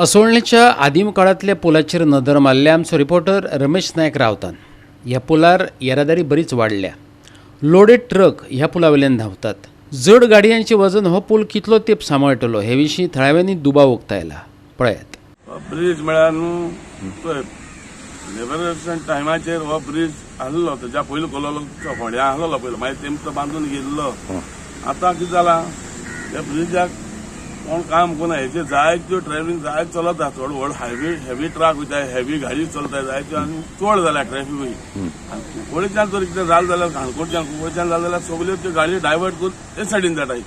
असोळणेच्या आदिम काळांतल्या पुलाचेर नदर मारल्या आमचो रिपोर्टर रमेश नायक रावतान. ह्या पुलार येरादारी बरीच वाडल्या. लोडेड ट्रक ह्या पुला वयल्यान धांवतात. जड गाडयांचें वजन हो पूल कितलो तेंप सांबाळटलो हे विशीं थळाव्यांनी दुबाव उक्तायला. पळयात. ब्रीज म्हळ्यार न्हू पळय, लिबरेशन टायमाचेर हो ब्रीज आहलो. तेज्या पयलीं कोल्लो, फोंड्या आहलोलो पयलो, मागीर तेमचो बांदून घेयल्लो. आतां कितें जालां, त्या ब्रिजाक कोण काम करना. हेचे जायत्यो ट्रॅफीक जायत चलत आसा. चड व्हड हायवे, हेवी ट्रक वयता, हेवी गाडी चलता जायत्यो आनी चड जाल्या ट्रॅफिकूय. आनी कुंकळीच्यान जर कितें जालें जाल्यार, काणकोणच्यान कुंकळीच्यान जालें जाल्यार, सगल्यो त्यो गाडयो डायवर्ट करून ते सायडीन जाताय.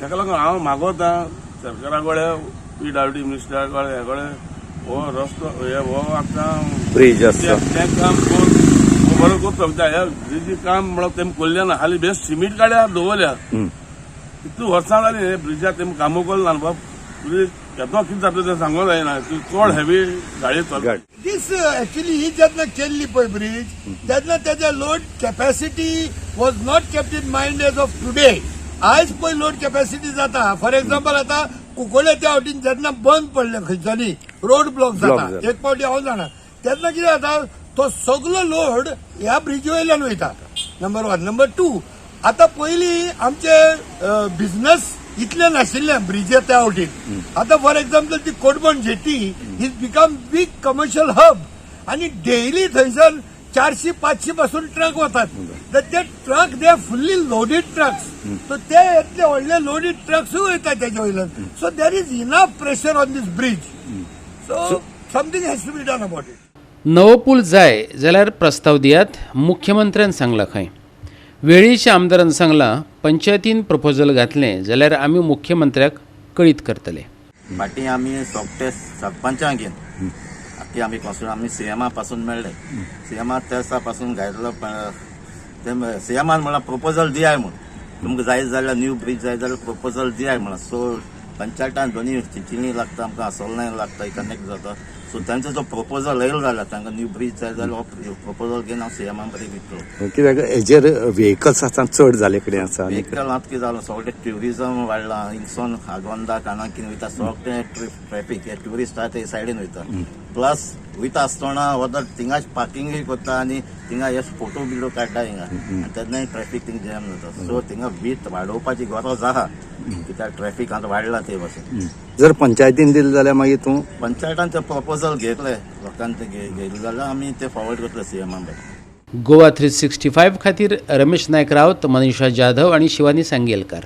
ताका लागून हांव मागोता सरकारा कडेन, पीडब्ल्यूडी मिनिस्टरा कडेन, हे कडेन, हो रस्तो हे हो आतां ब्रिज आसता. तें काम करून बरो करचो, कित्याक ह्या ब्रिजी काम म्हणल्यार तेमी कोल्ले ना. हालीं बेस्ट सिमीट काड्या दवरल्या. कितली वर्सां जालीं हे ब्रिजाक तेमी कामूय केलें ना. बाब, ब्रीज केदो कितें जातलें तें सांगूंक जायना. चड हेवी गाडी चलता. गाडी. दीस ऍक्च्युली ही जेन्ना केल्ली पळय ब्रीज, तेन्ना तेच्या load capacity was not kept in mind as of today. आयज पळय लोड कॅपॅसिटी जाता. फॉर एक्झाम्पल, आतां कुंकळ्ळे त्या वटेन जेन्ना बंद पडले, खंयच्यानी रोड ब्लॉक जाता. जाता. एक फावटी हांव जाणा, तेन्ना कितें जाता, तो सगलो लोड ह्या ब्रिजी वयल्यान वयता, नंबर वन. नंबर टू, आतां पयलीं आमचे बिझनस इतले नाशिल्ले ब्रिजे त्या वटेन. आतां फॉर एक्झाम्पल, ती कोटबण jetty is become big commercial hub आणि डेली थंयसर 400 500 पासून ट्रक वतात. तर ते truck, they are fully loaded trucks. तर ते इतले व्हडले लोडेड ट्रक्सूय वयतात तेच्या वयल्यान. So there is enough pressure on this bridge, so something has to be done about it. नवो पूल जाय जाल्यार प्रस्ताव दियात, मुख्यमंत्र्यान सांगलां खंय. वेळीच्या आमदारान सांगलां, पंचायतीन प्रपोजल घातलें जाल्यार आमी मुख्यमंत्र्याक कळीत करतले. फाटीं आमी सोगटे सरपंचांक घेवन आख्खी आमी कॉन्स्टिट्युएंट आमी सीएमा पासून मेळ्ळे. सीएमा त्या दिसा पासून घातलो. ते सीएमान म्हणलां, प्रपोजल दियाय म्हूण. तुमकां जाय जाल्यार, न्यू ब्रीज जाय जाल्यार प्रपोजल दियाय म्हणलां. सो पंचायतान दोनी चिंचिणी लागता आमकां, असोल्णें लागता, कनेक्ट जाता. सो तांचो जो प्रपोजल येयलो जाल्यार, तांकां न्यू ब्रीज जाय जाल्यार, हो प्रपोजल घेवन हांव सीएमा बरें दितलो. कित्याक हेजेर व्हेकल्स आतां चड जाले कडेन आसा आनी व्हेकल आतां कितें जालां, सगळें ट्युरिजम वाडलां. हिंगसोन आगोंदा काणाकीन वयता, सगळें ट्रॅफीक हे ट्युरिस्ट आहा ते सायडीन वयता. प्लस वयता आसतना वता थिंगाच पार्किंगूय करता आनी थिंगा हे फोटो बिटो काडटा हिंगा आनी तेन्नाय ट्रॅफीक थिंग जॅम जाता. सो थिंगा वीथ वाडोवपाची गरज आहा, कित्याक ट्रॅफीक आतां वाडला ते पासून. जर पंचायतीन दिलें जाल्यार मागीर तूं पंचायतान ते प्रपोजल घेतले, लोकांनी ते घेतले जाल्यार आमी ते फॉरवर्ड करतले सीएमा बरें. गोवा 365 खातीर रमेश नायक रावत, मनीषा जाधव आणि शिवानी सांगेलकर.